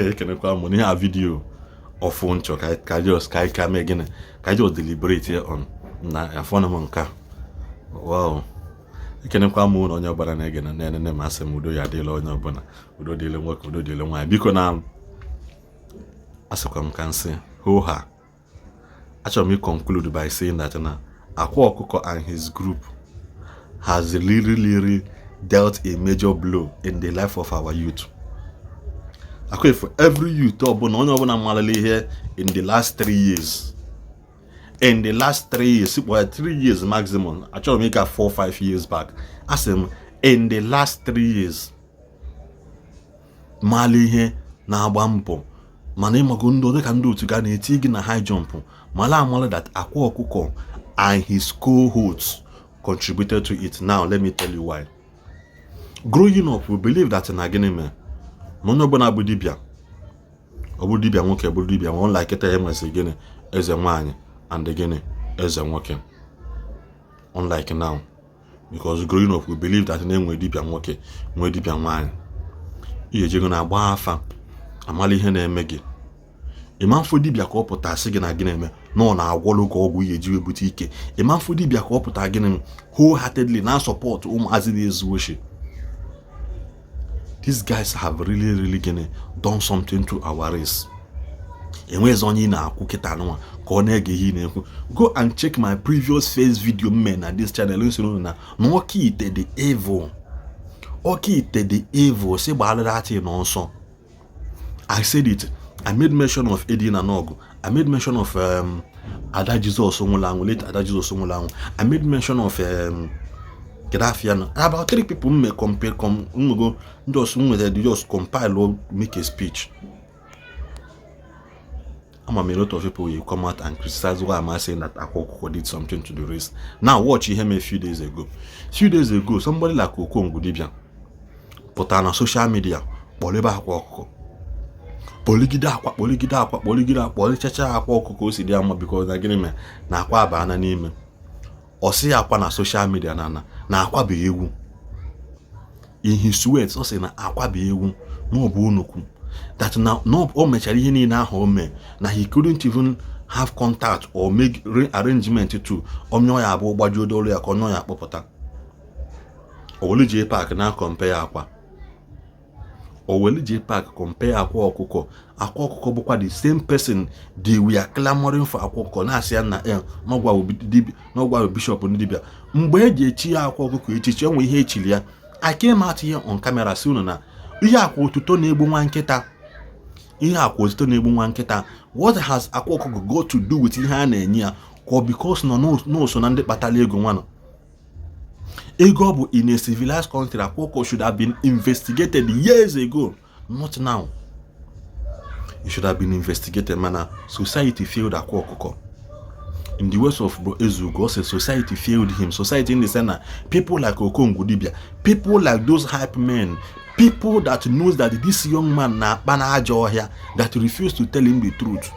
Ekenekwa m n'ihe a video ọfụ nchọ ka just ka anyị ka mee gịnị, ka just deliberate on na afọ m nke a. Wow, ekenekwa m na onye ọbụla na-ege na na-enene m. Asị m udo ya adịla onye ọbụla, udo dịle nwoke, udo dịle nwaanyị. Biko, na asịkwa m ka nsị hoo ha, achọrọ m conclude by saying that na Akwa Ọkụkọ and his group has really, really dealt a major blow in the life of our youth. Akwa, for every youth ọbụla, onye ọbụla marala ihe in the last 3 years, in the last 3 years, well, 3 years maximum, achọrọ m ịga 4, 5 years back, asị m in the last 3 years mala ihe na-agba mbọ, mana ịmago ndị dịka ndị otu ga na-eti gị na high jump, mala amala that Akwa Ọkụkọ and his cohorts contributed to it. Now let me tell you why. Growing up, we believe that na gịnị mee na onye ọbụla bụ dibịa, ọ bụrụ dibịa nwoke, bụrụ dibịa nwa, ụlọ kịta ya nwesịrị gịnị, eze nwaanyị and gịnị, eze nwoke, unlike now, because growing up we believe that na-enwe dibịa nwoke, nwee dibịa nwaanyị. Ihe ejego na-agba afa, amala ihe na-eme gị. Ịma mfụ dibịa ka ọ pụta sị gị na gịnị eme na ọ na-agwọlụ ka ọgwụ ihe eji wee bute ike. Ịma mfụ dibịa ka ọ pụta gịnị, wholeheartedly na support ụmụazị na-ezu oshi. These guys have really, really gịnị, done something to our race. Enweghịzi onye ị na-akwụ kịta nwa ka ọ na-ege ihe ị na-ekwu. Go and check my previous face video m mere na this channel. Nsoro na oke ite dị evil, oke ite dị evil, si gbaalụrụ atị n'ọsọ. I said it. I made mention of Edina Nogu. I made mention of Ada Jesus nwụrụ anwụ, late Ada Jesus nwụrụ anwụ. I made mention of Kedafiano. About three people may compare, com go just nwere just compile or make a speech. I'm a lot of people will come out and criticize why am I saying that Akwa Okuko did something to the race. Now watch him a few days ago. Few days ago, somebody like Okongwu Dibia pụtara na social media kpọrọ ebe Akwa Ọkụkọ, kpọligide akwa, kpọligide akwa, kpọligide akwa, kpọlichacha Akwa Ọkụkọ o si dị ya mma, because na gịnị mere na akwa abana n'ime ọ sị ya akwa na social media na akwa bụ ewu. In his words, ọ sị na akwa bụ ewu, na ọ bụ onukwu, that na o mechara ihe niile ahụ o mee, na he couldn't even have contact or make arrangement to onye ya abụọ gbajuo dolu ya ka onye ya akpọpụta. Owelu JPAC na compare akwa, Owelu JPAC compare Akwa Ọkụkọ. Akwa Ọkụkọ bụkwa the same person they were clamoring for. Akwa Ọkụkọ na-asị ya na n'ọgwa bishọp ndị dibịa mgbe eji echi ya Akwa Ọkụkọ echichi, enwe ihe echiri ya. I came out here on camera si unu na ihe akwa otuto na-egbu nwa nkịta, ihe akwa otuto na-egbu nwa nkịta. What has Akwa Ọkụkọ got to do with ihe a na-enye ya? Ka ọ because nọ n'ụsọ na ndị kpatara ego nwanọ ego ọ bụ. In a civilized country, Akwa Ọkụkọ should have been investigated years ago, not now. It should have been investigated, mana society failed Akwa Ọkụkọ. In the words of Bro Ezugo, say society failed him. Society in the sense na people like Okongwu Dibia, people like those hype men, people that knows that this young man na-akpa n'ajọ ọhịa, that refuse to tell him the truth,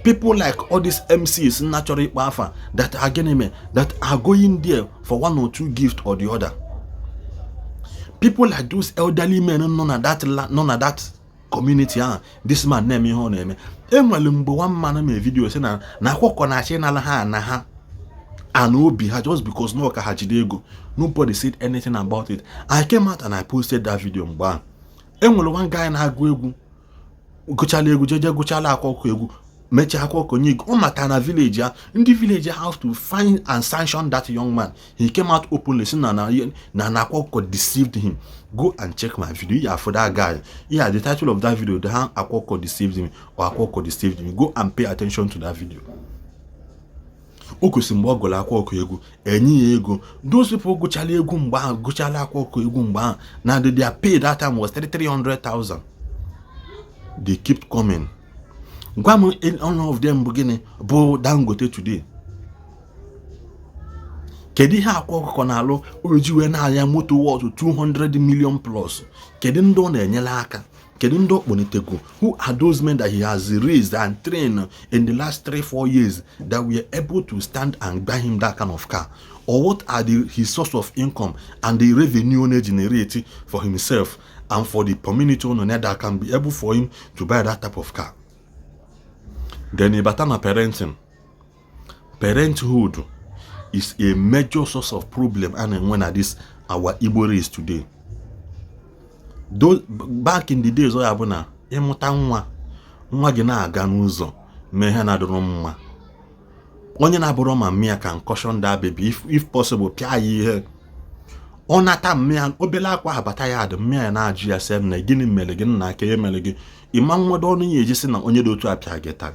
people like all these MCs na-achọrọ ịkpa afa, that are gịnị mere, that are going there for one or two gift or the other, people like those elderly men nọ na that community ahụ this man na-eme ihe ọ na-eme. Enwere mgbe one man mee video sị na akwụkwọ na-achị ịnara ha na ha ana obi ha just because na ọka ha jide ego. Nobody said anything about it. I came out and I posted that video. Mgbe ahụ enwere one guy na-agụ egwu, gụchala egwu, jeje gụchala Akwa Ọkụ egwu, mechaa Akwa Ọkụ nye ego. Ọ mata na village ya, ndị village have to find and sanction that young man. He came out openly sị na Akwa Ọkụkọ deceived him. Go and check my video ya for that guy. Yeah, the title of that video, the how Akwa Ọkụkọ deceived him or Akwa Ọkụkọ deceived me. Go and pay attention to that video. O kwesịrị mgbe ọ gụrụ Akwa Ọkụ egwu, enye ya ego. Those people gụchala egwu mgbe ahụ, gụchala Akwa Ọkụ egwu mgbe ahụ, na their pay that time was 300,000. They keep coming. Gwa m, one of them bụ gịnị bụ Dangote today? Kedu ihe Akwa Ọkụkọ na-alụ o ji wee na-anya moto worth 200 million plus? Kedu ndị ọ na-enyere aka? Kedu ndị ọ kpọnitego? Who are those men that he has raised and trained in the last 3-4 years that were able to stand and buy him that kind of car? Or what are his source of income and the revenue ọ na-generate for himself and for the community ọ nọ na that can be able for him to buy that type of car? Then ịbata na parenting. Parenthood is a major source of problem a na-enwe na this our Igbo race today. Though, back in the days, ọ ya bụ na ịmụta nwa, nwa gị na-aga n'ụzọ mee ihe na-adịrọ mma, onye na-abụrụ ma mmịa can caution that baby, if possible, pịa ya ihe. Ọ nata mmịa, obele akwa abata ya adị mmịa ya na-ajụ ya sị na gịnị mere gị, nna aka ihe mere gị? Ịma nwado ọnụ ya eji sị na onye dị otu apịa gị taa.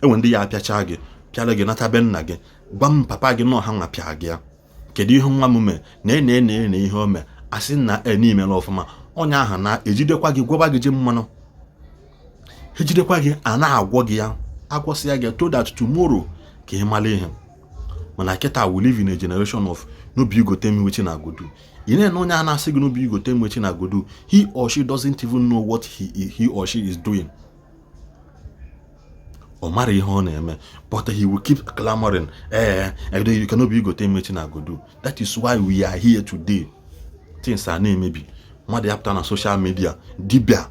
Enwe ndị ya apịacha gị, pịara gị, nata be nna gị, gwa m papa gị nọ ha nwa pịa gị ya. Kedu ihe nwa m mee? Na na na na ihe o mee, asị na e n'imere ọfụma. Onye ahụ na-ejidekwa gị, gwaba gị ji mmanụ, ejidekwa gị, a na-agwọ gị ya, agwọsịa gị so that tomorrow ka ị mara ihe. Mana kịta, we live in a generation of "No be you go tell me wetin I go do." Ị na-ene onye a na-asị gị "No be you go tell me wetin I go do," he or she doesn't even know what he or she is doing. Ọ mara ihe ọ na-eme, but he will keep clamoring, "Ee, you cannot be you go tell me wetin I go do." That is why we are here today. Things are na-emebi. Mmadụ ya pụta na social media, dibia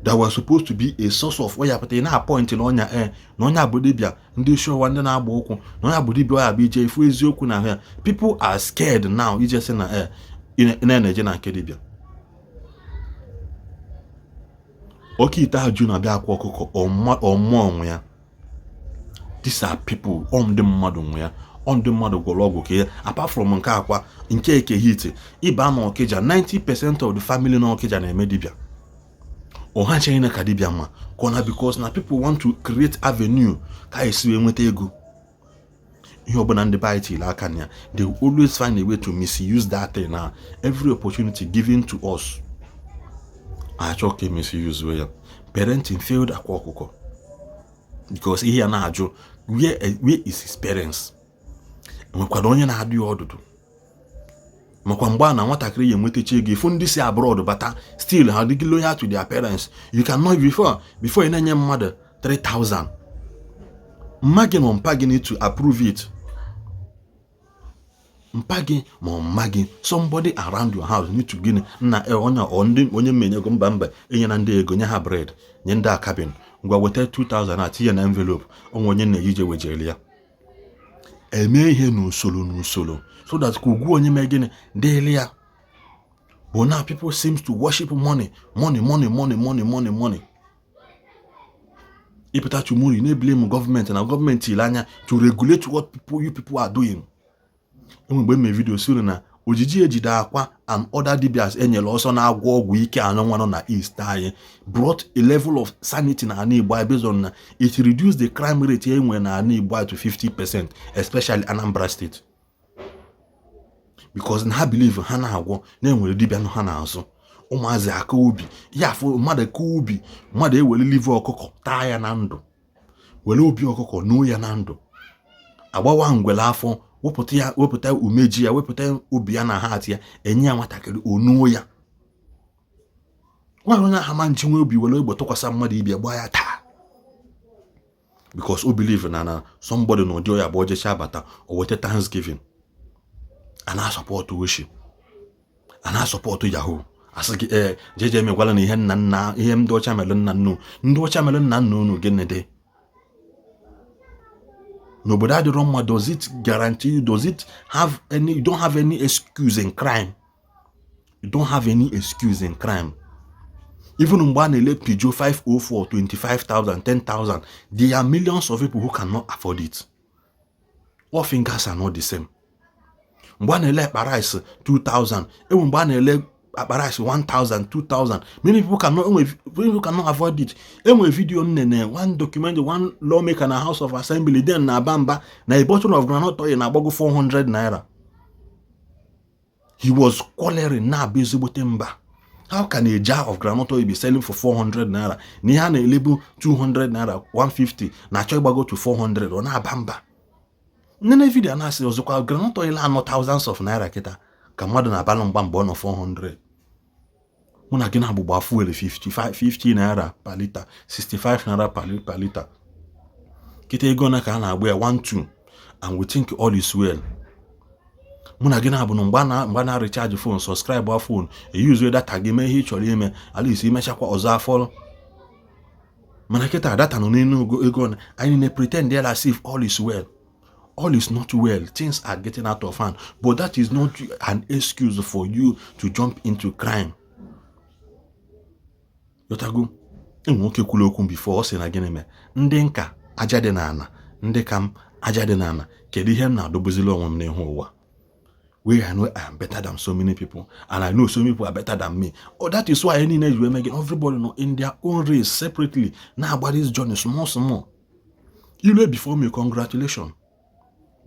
that was supposed to be a source of oya pụta, ị na-appoint na ọnya ee na onye abụ dibia, ndị isi ọwa, ndị na-agba ụkwụ, na onye abụ dibia. Ọya bụ ije ifu eziokwu na ahụ ya. People are scared now ije sị na ee na-eje na nke dibia. Oke ite ahụ ju na-abịa Akwa Ọkụkọ ọmụọ onwe ya. These are people, ọ ndị mmadụ nwe ya, ọ ndị mmadụ gwọrọ ọgwụ ka ya. Apart from nke akwa nke eke hit ịba na Ọkịja, 90% of the family na Ọkịja na-eme dibia. Ọha ncheghị ka dibia mma ka ọ na because na people want to create avenue ka esi wee nweta ego. Ihe ọbụla ndị be anyị tiri aka na ya, they will always find a way to misuse that thing. Na every opportunity given to us, achọ ka misuse ya. Parenting failed Akwa Ọkụkọ because ihe ya na-ajụ, where is his parents? Nwekwara onye na-adụ ya ọdụdụ makwa mgbe a na nwatakịrị ya enwetacha ego, ifu ndị si abroad bata, still ha adịghị loyal to their parents. You cannot, before ị na-enye mmadụ 3000, mma gị ma mpa gị need to approve it. Mpa gị ma mma gị, somebody around your house need to, gịnị nna, onye ọ ndị onye mmenye ego, mba mba, enye na ndị ego, nye ha bread, nye ndị akabin, ngwa weta 2000 a, tinye na envelope onwe onye na-eji ije wejere ya. Eme ihe n'usoro n'usoro so that ka ugwu onye mee gịnị dịrị ya. But now people seems to worship money, money, money, money, money, money, money. Ịpụta tomorrow, ị na-eblame gọọmenti na gọọmenti ile anya to regulate what people you people are doing. Enwe mgbe eme video siri na ojiji ejide Akwa and other dibias enyere ọsọ na-agwọ ọgwụ ike anọ nwa nọ na east anyị brought a level of sanity na ala Igbo anyị, based on na it reduced the crime rate e nwere na ala Igbo anyị to 50%, especially Anambra State, because na ha believe ha na-agwọ na-enwere dibịa nọ ha n'azụ. Ụmụazị aka obi ya afụ mmadụ ka obi mmadụ ewere liver ọkụkọ taa ya na ndụ, were obi ọkụkọ nuo ya na ndụ, agbawa ngwele afọ, wepụta ya, wepụta umeji ya, wepụta obi ya na heart ya, enye ya nwatakịrị onuo ya. Nwaanyị onye ahụ ma nji nwe obi were egbe tụkwasị mmadụ ibia gbaa ya taa because o believe na somebody na ụdị ọya bụ ojecha abata o weta thanksgiving. A na-asupport oshi, a na-asupport yahoo. Asị gị ee, jeje emegwala na ihe nna nna, ihe ndị ọcha mere nna nna, ndị ọcha mere nna nna unu. Gịnị dị n'obodo adịrọ mma? Does it guarantee you, does it have any, you don't have any excuse in crime. You don't have any excuse in crime. Even mgbe a na-ele Peugeot 504 25,000, 10,000, there are millions of people who cannot afford it. All fingers are not the same. Mgbe a na-ele akpa rice 2000, enwe mgbe a na-ele akpa rice 1000, 2000, many people cannot, enwe many people cannot afford it. Enwe video nnene, one document, one lawmaker na House of Assembly then na aba mba na a bottle of groundnut oil na-agbago 400 naira. He was quarreling, na-abụ ezigbote mba. How can a jar of groundnut oil be selling for 400 naira na ihe a na-elebu 200 naira, 150 na-achọ ịgbago to 400? Ọ na-aba mba. Nnene video na-asị ọzọkwa, groundnut oil anọ thousands of naira kịta ka mmadụ na-abalụ mgba mgbe ọ nọ 400. Mụ na gị na-agbụgba fuel 55, 50 naira per liter, 65 naira per liter. Kịta ego na ka a na-agba ya 12. And we think all is well. Mụ na gị na-abụ na mgbe a na-recharge phone, subscribe phone, eyuzuo data gị mee ihe ị chọrọ ime, at least imechakwa ọzọ afọrọ. Mana kịta data nọ n'elu ego na anyị na pretend there as if all is well. All is not well. Things are getting out of hand, but that is not an excuse for you to jump into crime. Yotago enwe nwoke kwuru okwu before, ọ sị na gịnị mee ndị nka aja dị n'ala, ndị ka m aja dị n'ala. Kedu ihe m na-adọbuzili onwe m n'ihu ụwa where I know I am better than so many people and I know so many people are better than me? Oh, that is why niile ji wee mee gị, everybody nọ in their own race separately, na-agba this journey small small. Ilu before me, congratulations,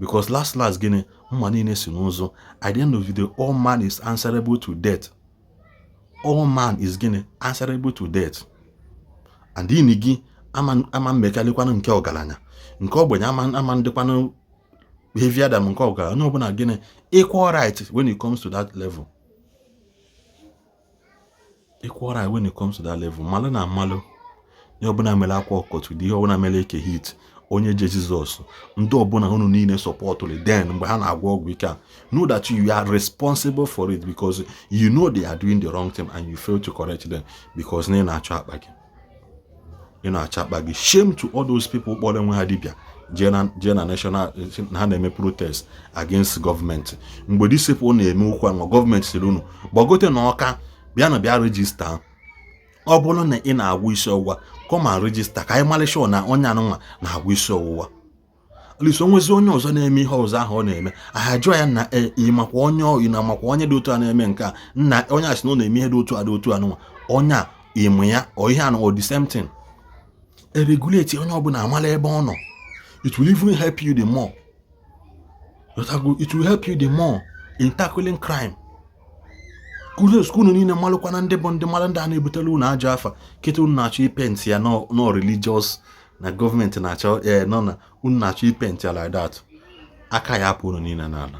because last last, gịnị, mma niile si n'ụzọ. At the end of the day, all man is answerable to death. All man is gịnị? Answerable to death. And ini gị ama mmekarịkwanụ nke ọgaranya, nke ogbenye ama ndịkwanụ heavier than nke ọgaranya. Onye ọbụla gịnị? Equal right when it comes to that level. Equal right when it comes to that level. Malụ na mmalụ, ihe ọbụla mere Akwa Ọkụkọ, ihe ọbụla mere Eke Hit, onye je Jizọs, ndị ọbụla unu niile supportụrụ then mgbe ha na-agwọ ọgwụ ike a, know that you are responsible for it, because you know they are doing the wrong thing and you fail to correct them because na ị na-achọ akpa gị, ị na-achọ akpa gị. Shame to all those people kpọrọ onwe ha dibịa jee na national na ha na-eme protest against gọọmenti. Mgbe these people na-eme okwu ahụ, gọọmenti sịrị unu gbagote na Ọka, bịa na bịa register. Ọ bụrụ na ị na-agwụ isi ọwụwa, come and register ka anyị mara na onye anụnwa na-agwụ isi ọwụwa. Alisi onwezi onye ọzọ na-eme ihe ọzọ ahụ ọ na-eme, aha jụọ ya na ị makwa onye ị na-amakwa onye dị otu a na-eme nke a? Nna, onye a sị na ọ na-eme ihe dị otu a dị otu a nụnwa, onye a ịmụ ya ọ ihe anụ ọ the same thing. E regulate, onye ọbụla amala ebe ọ nọ. It will even help you the more. It will help you the more in tackling crime. Unu niile malụkwana ndị bụ ndị mara ndị a na-ebutere unu ajọ afa. Kịta unu na-achọ ipaint ya no religious na gọọmenti na-achọ ee nọ na unu na-achọ ipaint ya like that. Aka ya apụ unu niile n'ala.